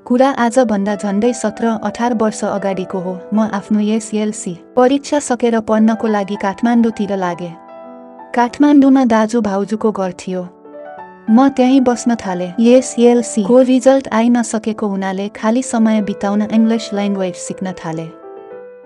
कुरा आजभन्दा झन्डै 17-18 वर्ष अगाडिको हो। म आफ्नो एसएलसी परीक्षा सकेर पढ्नको लागि काठमाडौँतिर लागे। काठमाडौँमा दाजु भाउजूको घर थियो। म त्यहीँ बस्न थाले। एसएलसी को रिजल्ट आइ नसकेको हुनाले खाली समय बिताउन इङ्ग्लिस ल्याङ्ग्वेज सिक्न थाले।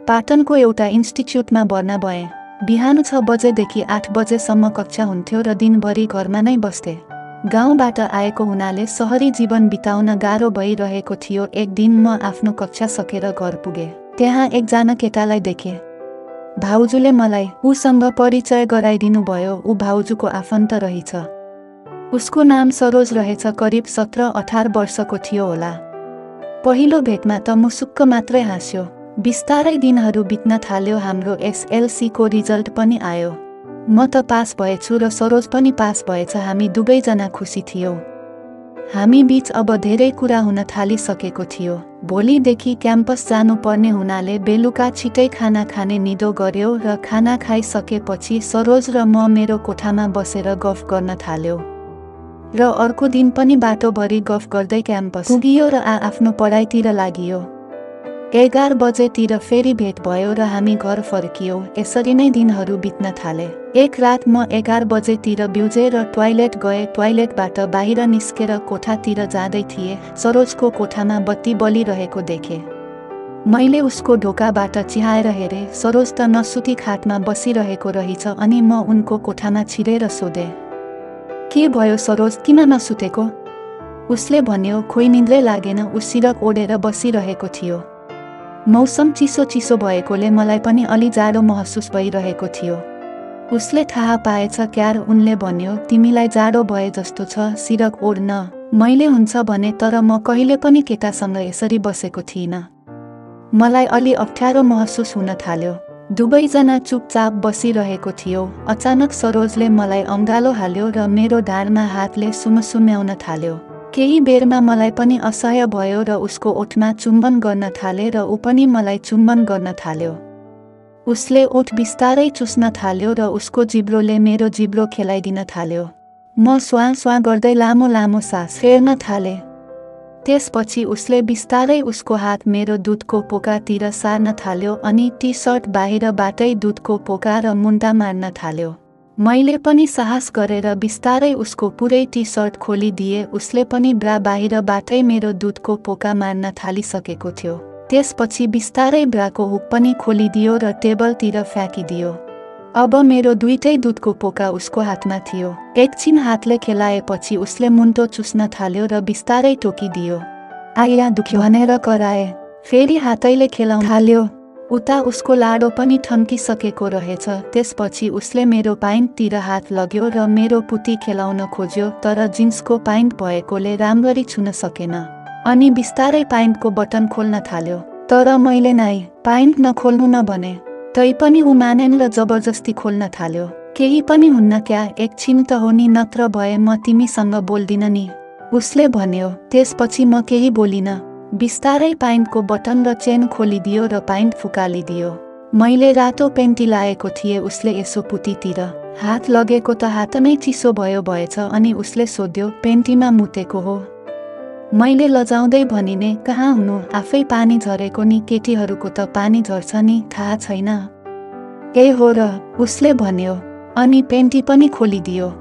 पाटनको एउटा इन्स्टिच्युटमा भर्ना भएँ। बिहान 6 बजेदेखि 8 बजेसम्म कक्षा हुन्थ्यो र दिनभरि घरमा नै बस्थे। गाउँबाट आएको हुनाले सहरी जीवन बिताउन गाह्रो भइरहेको थियो। एक दिन म आफ्नो कक्षा सकेर घर पुगे। त्यहाँ एकजना केटालाई देखेँ। भाउजूले मलाई उसँग परिचय गराइदिनु भयो। ऊ भाउजूको आफन्त रहेछ। उसको नाम सरोज रहेछ। करिब 17-18 वर्षको थियो होला। पहिलो भेटमा त मुसुक्क मात्रै हाँस्यो। बिस्तारै दिनहरू बित्न थाल्यो। हाम्रो एसएलसी को रिजल्ट पनि आयो। म त पास भएछु र सरोज पनि पास भएछ। हामी दुवैजना खुसी थियौँ। हामी बीच अब धेरै कुरा हुन थालिसकेको थियो। भोलिदेखि क्याम्पस जानुपर्ने हुनाले बेलुका छिटै खाना खाने निदो गर्यो र खाना खाइसकेपछि सरोज र म मेरो कोठामा बसेर गफ गर्न थाल्यौँ। र अर्को दिन पनि बाटोभरि गफ गर्दै क्याम्पस पुगियो र आफ्नो पढाइतिर लागियो। 11 बजेतिर फेरि भेट भयो र हामी घर फर्कियौँ। यसरी नै दिनहरू बित्न थाले। एक रात म 11 बजेतिर बिउजेर टोयलेट गएँ। टोयलेटबाट बाहिर निस्केर कोठातिर जाँदै थिएँ। सरोजको कोठामा बत्ती बलिरहेको देखेँ। मैले उसको ढोकाबाट चिहाएर हेरेँ। सरोज त नसुती खाटमा बसिरहेको रहेछ। अनि म उनको कोठामा छिरेर सोधेँ, के भयो सरोज, किन नसुतेको? उसले भन्यो, खोइ निद्रै लागेन। ऊ सिरक ओढेर बसिरहेको थियो। मौसम चिसो भएकोले मलाई पनि अलि जाडो महसुस भइरहेको थियो। उसले थाहा पाएछ क्यार। उनले भन्यो, तिमीलाई जाडो भए जस्तो छ, सिरक ओढ्न। मैले हुन्छ भने, तर म कहिले पनि केटासँग यसरी बसेको थिइनँ। मलाई अलि अप्ठ्यारो महसुस हुन थाल्यो। दुवैजना चुपचाप बसिरहेको थियौ। अचानक सरोजले मलाई अँगालो हाल्यो र मेरो ढाडमा हातले सुमसुम्याउन थाल्यो। केही बेरमा मलाई पनि असह्य भयो र उसको ओठमा चुम्बन गर्न थाले र ऊ पनि मलाई चुम्बन गर्न थाल्यो। उसले ओठ बिस्तारै चुस्न थाल्यो र उसको जिब्रोले मेरो जिब्रो खेलाइदिन थाल्यो। म स्वाँ गर्दै लामो लामो सास फेर्न थाले। त्यसपछि उसले बिस्तारै उसको हात मेरो दुधको पोकातिर सार्न थाल्यो अनि टी सर्ट बाहिरबाटै दुधको पोका र मुन्टा मार्न थाल्यो। मैले पनि साहस गरेर बिस्तारै उसको पुरै टी सर्ट खोलिदिए। उसले पनि ब्रा बाहिरबाटै मेरो दुधको पोका मार्न थालिसकेको थियो। त्यसपछि बिस्तारै ब्राको हुक पनि खोलिदियो र टेबलतिर फ्याँकिदियो। अब मेरो दुईटै दुधको पोका उसको हातमा थियो। एकछिन हातले खेलाएपछि उसले मुन्टो चुस्न थाल्यो र बिस्तारै टोकिदियो। आया दुख्यो भनेर कराए। फेरि हातैले खेलाउन थाल्यो। उता उसको लाडो पनि ठन्किसकेको रहेछ। त्यसपछि उसले मेरो पाइन्टतिर हात लग्यो र मेरो पुती खेलाउन खोज्यो, तर जिन्सको पाइन्ट भएकोले राम्ररी छुन सकेन। अनि बिस्तारै पाइन्टको बटन खोल्न थाल्यो। तर मैले नाइ, पाइन्ट नखोल्नु न भने। तैपनि ऊ मानेन र जबरजस्ती खोल्न थाल्यो। केही पनि हुन्न क्या, एकछिन त हो नि, नत्र भए म तिमीसँग बोल्दिन नि, उसले भन्यो। त्यसपछि म केही बोलिन। बिस्तारै पाइन्टको बटन र चेन खोलिदियो र पाइन्ट फुकालिदियो। मैले रातो पेन्टी लाएको थिएँ। उसले यसो पुतीतिर हात लगेको त हातमै चिसो भयो भएछ। अनि उसले सोध्यो, पेन्टीमा मुतेको हो? मैले लजाउँदै भनिने, कहाँ हुनु, आफै पानी झरेको नि, केटीहरूको त पानी झर्छ नि, थाहा छैन? ए हो र, उसले भन्यो। अनि पेन्टी पनि खोलिदियो।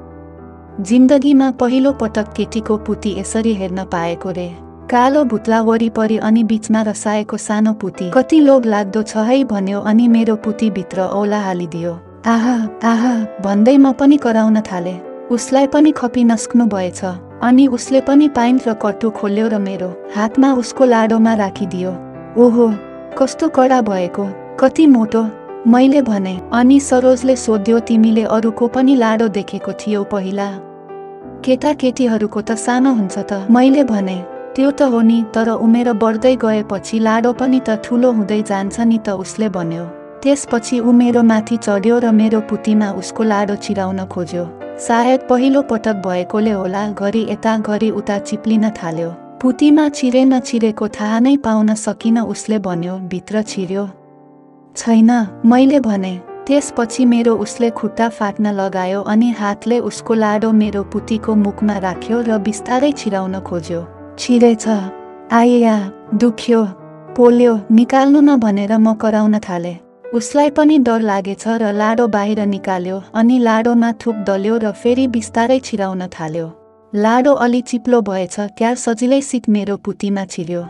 जिन्दगीमा पहिलो पटक केटीको पुती यसरी हेर्न पाएको रे। कालो भुत्ला वरिपरि अनि बीचमा रसाएको सानो पुती, कति लोभ लाग्दो छ है, भन्यो अनि मेरो पुतीभित्र औला हालिदियो। आहा भन्दै म पनि कराउन थाले। उसलाई पनि खपी नस्क्नु भएछ। अनि उसले पनि पाइन्ट र कट्टु खोल्यो र मेरो हातमा उसको लाडोमा राखिदियो। ओहो, कस्तो कडा भएको, कति मोटो, मैले भने। अनि सरोजले सोध्यो, तिमीले अरूको पनि लाडो देखेको थियौ पहिला? केटाकेटीहरूको त सानो हुन्छ त, मैले भने। त्यो त हो नि, तर उमेर बढ्दै गएपछि लाडो पनि त ठुलो हुँदै जान्छ नि त, उसले भन्यो। त्यसपछि ऊ मेरो माथि चढ्यो र मेरो पुतीमा उसको लाडो चिराउन खोज्यो। सायद पहिलो पटक भएकोले होला, घरि यता घरि उता चिप्लिन थाल्यो। पुतीमा छिरे नछिरेको थाहा नै पाउन सकिन। उसले भन्यो, भित्र छिर्यो? छैन, मैले भने। त्यसपछि मेरो उसले खुट्टा फाट्न लगायो अनि हातले उसको लाडो मेरो पुतीको मुखमा राख्यो र बिस्तारै छिराउन खोज्यो। छिरेछ, आइया, दुख्यो, पोल्यो, निकाल्नु न भनेर म कराउन थालेँ। उसलाई पनि डर लागेछ र लाडो बाहिर निकाल्यो अनि लाडोमा थुक दल्यो र फेरि बिस्तारै छिराउन थाल्यो। लाडो अलि चिप्लो भएछ क्या सजिलैसित मेरो पुतीमा छिर्यो।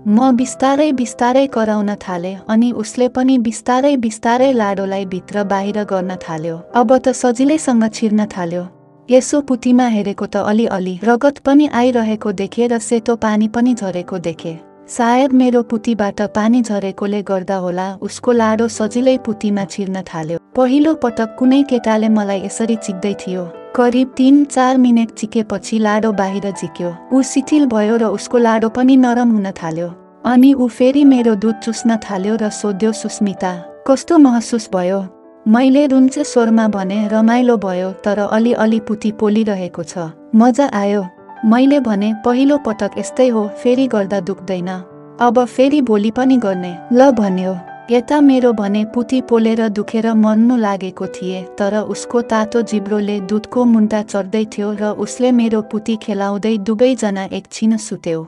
म बिस्तारै बिस्तारै कराउन थालेँ अनि उसले पनि बिस्तारै बिस्तारै लाडोलाई भित्र बाहिर गर्न थाल्यो। अब त सजिलैसँग छिर्न थाल्यो। यसो पुतीमा हेरेको त अलि रगत पनि आइरहेको देखे र सेतो पानी पनि झरेको देखे। सायद मेरो पुतीबाट पानी झरेकोले गर्दा होला उसको लाडो सजिलै पुतीमा छिर्न थाल्यो। पहिलो पटक कुनै केटाले मलाई यसरी चिक्दै थियो। करिब 3-4 मिनेट चिकेपछि लाडो बाहिर झिक्यो। ऊ शिथिल भयो र उसको लाडो पनि नरम हुन थाल्यो। अनि ऊ फेरि मेरो दुध चुस्न थाल्यो र सोध्यो, सुस्मिता, कस्तो महसुस भयो? मैले रुन्चे स्वरमा भने, रमाइलो भयो तर अलि पुती पोलिरहेको छ। मजा आयो। मैले भने, पहिलो पटक यस्तै हो, फेरि गर्दा दुख्दैन। अब फेरि भोलि पनि गर्ने। ल भन्यो। यता मेरो भने पुती पोलेर दुखेर मर्नु लागेको थिए तर उसको तातो जिब्रोले दुधको मुन्टा चढ्दै थियो र उसले मेरो पुती खेलाउँदै दुवैजना एकछिन सुत्यौं।